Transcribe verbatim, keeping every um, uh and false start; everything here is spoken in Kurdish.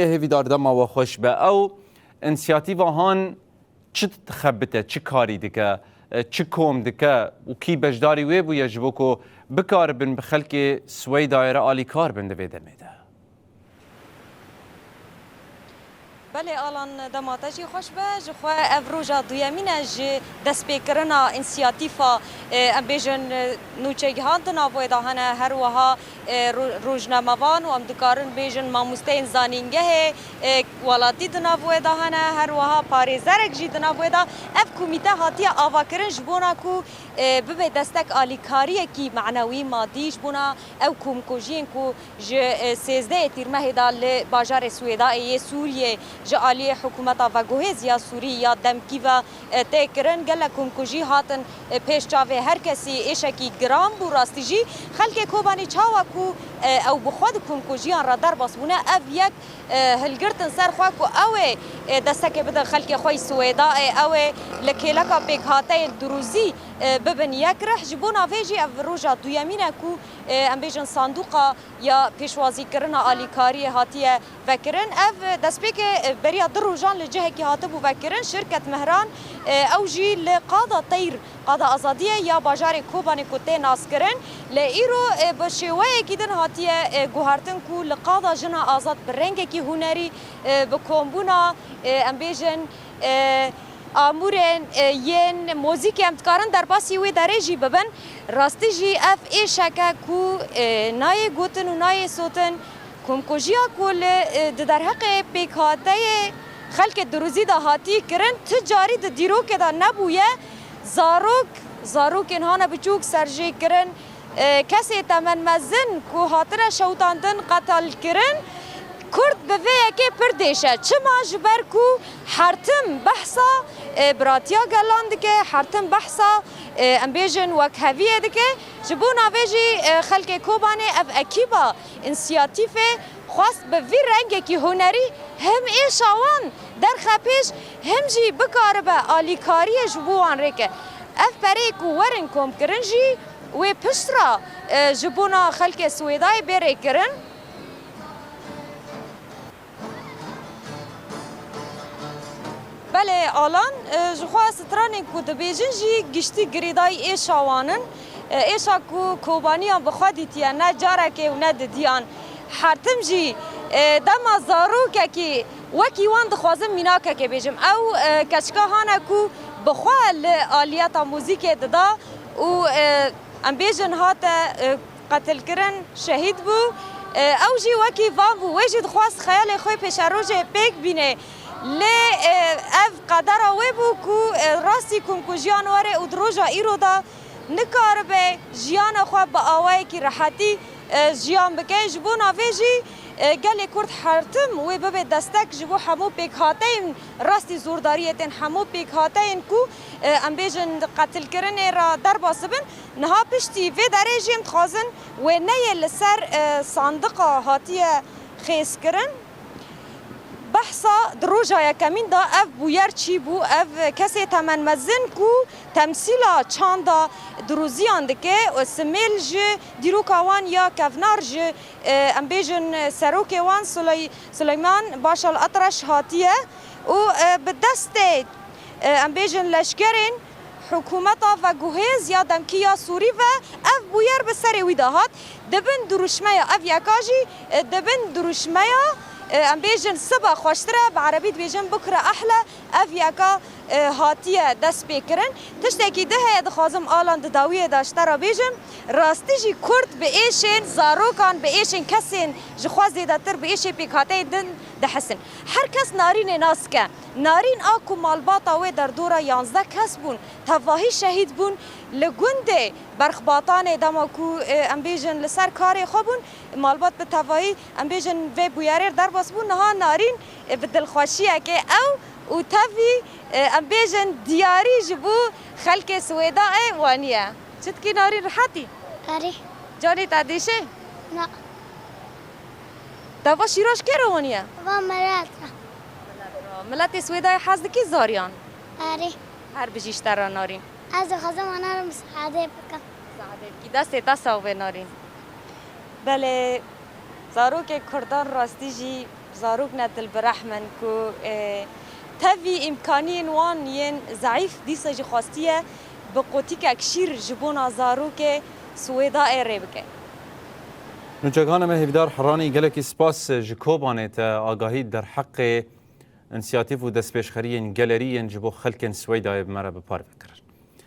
Hêvîdar dema we xweş be. Ew însiyatîva han çi dixebite, çi karî dike, e, çi kom dike û kî beşdarî wê bûye ji bo ku bikaribin bi xelkê Swêdayê re alîkar bin di vê demê de? Belê Alan, dema te jî xweş be. Ji xwe ev roja duyemîn e ji destpêkirina însiyatîfa, e, em bêjin, e, nûçegihan di nav wê de hene, her wiha, e, ro-, rojnamevan û em dikarin bêjin mamosteyên zanîngehê, e, welatî di nav wê de hene, her wiha parêzerek jî di nav wê de. Ev komîte hatiye avakirin ji bona ku, e, bibe destek alîkariyekî manewî, madî ji bona ew komkujiyên ku ji, e, sêzdehê Tîrmehê de li bajarê Swêdayê yê Sûriyê ji aliyê hikûmeta veguhêz ya Sûrî ya demkî ve, e, tê kirin. Gelek komkujî hatin, e, pêş çavê her kesî, êşekî giran bû. Rastî jî xelkê Kobanê çawa ku, e, ew bi xwe di komkujiyan re derbas bûne, ev yek, e, hilgirtin ser xwe ku ew ê, e, destekê bidin xelkê xwe yî Swêdayê, ew ê li kêleka pêkhateyên dirûzî, e, bibin yekrih. Ji bona vê jî ev roja duyemîn e ku, e, em bêjin sanduqa ya pêşwazîkirina alîkariyê hatiye vekirin. Ev destpêkê, e, beriya du rojan li cihekî hatibû vekirin. Şirket Mehran, e, ew jî li Qada Teyr, Qada Azadiyê ya bajarê Kobanê ku tê naskirin. Lê îro, e, bi şêweyekî din hatiye, e, guhertin ku li Qada Jina Azad bi rengekî hunerî, e, bi kombûna, e, em bêjin, e, amûrên, e, yên muzîkê em dikarin derbasî wê derê jî bibin. Rastî jî ev êşek e ku, e, nayê gotin û nayê sotin. Komkujiya ku li, e, di derheqê pêkhateyê xelkê Dirûzî de hatî kirin, ti carî di dîrokê de nebûye. Zarok, zarokên hane biçûk serjêkirin, e, kesê temenmezin ku hatine şewitandin, qetelkirin, Kurd bi vê yekê pir dêş e. Çima? Ji ber ku her tim behsa, e, biratiya gelan dike, her tim behsa, e, em bêjin wekheviyê dike. Ji bona vê jî, e, xelkê Kobanê ev ekîba însiyatîfê xwest bi vî rengekî hunerî him êşa wan derxe pêş, him jî bikaribe alîkariyê ji bo wan rêke. Ev pereyê ku werin komkirin jî wê pişt re, e, ji bona xelkê Swêdayê bê rêkirin. Belê Alan, e, ji xwe stranên ku dibêjin jî giştî girêdayî êşa wan in. E, êşa ku Kobaniyan bi xwe dîtiye, ne carekê û ne didiyan. Her tim jî, e, dema zarokekî wekî wan dixwazim mînakekê bêjim. Ew, e, keçika hane ku bi xwe li aliyeta muzîkê dida û, e, em bêjin hate, e, qetilkirin, şehîd bû. E, ew jî wekî van bû. Wê jî dixwest xeyalê xwe pêşerojê pêk bîne. Lê, e, ev qedera wê bû ku, e, rastî komkujiyan were û di roja îro de nikaribe jiyana xwe bi awayekî rehetî, e, jiyan bike. Ji bona vê jî, e, gelê Kurd her tim wê bibe destek ji bo hemû pêkhateyên rastî zordariyê tên, hemû pêkhateyên ku, e, em bêjin di qetilkirinê re derbas dibin. Niha piştî vê derê jî em dixwazin wê neyê li ser, e, sandiqa hatiye xêzkirin. Behsa di roja yekemîn de ev bûyer çî bû, ev kesê temenmezin ku temsîla çanda Dirûziyan dike, simêl ji dîroka wan ya kevnar, ji, e, em bêjin serokê wan Suley-, Suleyman Başal Atreş hatiye û, e, bi destê, e, em bêjin leşkerên hikûmeta veguhêz ya demkî ya Sûrî ve ev bûyer bi serê wî de hat. Di bin dirûşmeya ev yeka jî, e, di bin dirûşmeya, e, em bêjin siba xweştir e, bi erebî dibêjin bukre ehle, ev yeka, e, hatiye destpêkirin. Tiştekî di heye dixwazim Alan di dawiyê de ji te re bêjim. Rastî jî Kurd bi êşên zarokan, bi êşên kesên ji xwe zêdetir bi êşê pêkhateyên din dihisin. Her kes Narînê nas dike. Narîn a ku malbata wê derdora yanzdeh kes bûn, tevahî şehîd bûn. Li gundê Berxbatanê dema ku, e, em bêjin li ser karê xwe bûn, malbat bi tevahî, em bêjin, vê bûyerê derbas bû. Niha Narîn, e, bi dilxweşiyekê ew û tevî, e, em bêjin, diyarî ji bo xelkê Swêdayê waniye. Çi dikî Narîn, rihetî? Erê. Canê te dêşe? Na. Te va şîroj kê re waniye? Va milet re. Miletê Swêdayê hez dikî zariyan? Erê. Her bijî ji te re Narîn. Ez dixwazim wana re misaade bikim. Misaade bikî. Destê te sax be Narîn. Belê, zarokê Kurdan rastî jî Zarok ne dilbirehmin ku, e, tevî îmkaniyên wan yên zeîf dîsa jî xwestiye bi qotikek şîr ji bona zarokê Swêda ê rê bike. Nûçegana me Hêvdar Heranî, gelekî spas ji Kobanê te agahî derheqê însiyatîf û destpêşxeriyên gelerî yên ji bo xelkên Swêdayê bi me re bi parve kirin.